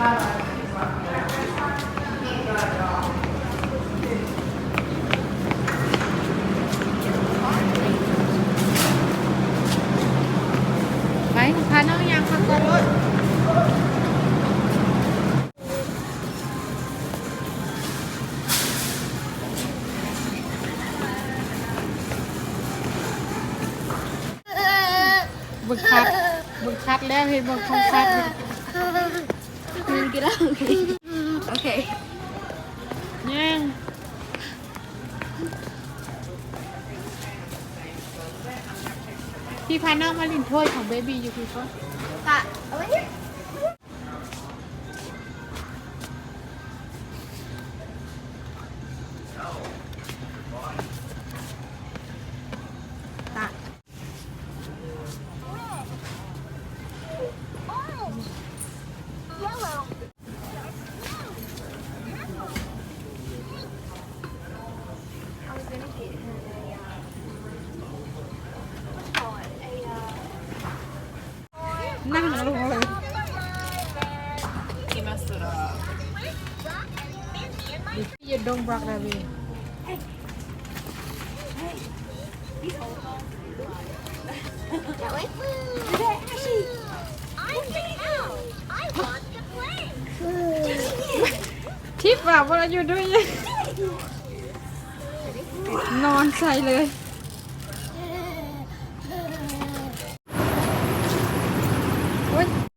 ໄປ ພານ້ອງຍ່າງເຂົ້າກ່ອນໂລດ. ເບິ່ງຄັດ ເບິ່ງຄັດແລ້ວ ເຫັນເບິ່ງຂອງຄັດ. ໂອເຄ ຍ່າງ ທີ່ພານ້ອງມາຫຼິ້ນໂທດຂອງເບບີຢູ່ ຄື ປະ You don't block that way. That way? I want to play. ທິບວ່າ What are you doing? ນອນໃສ່ເລີຍ.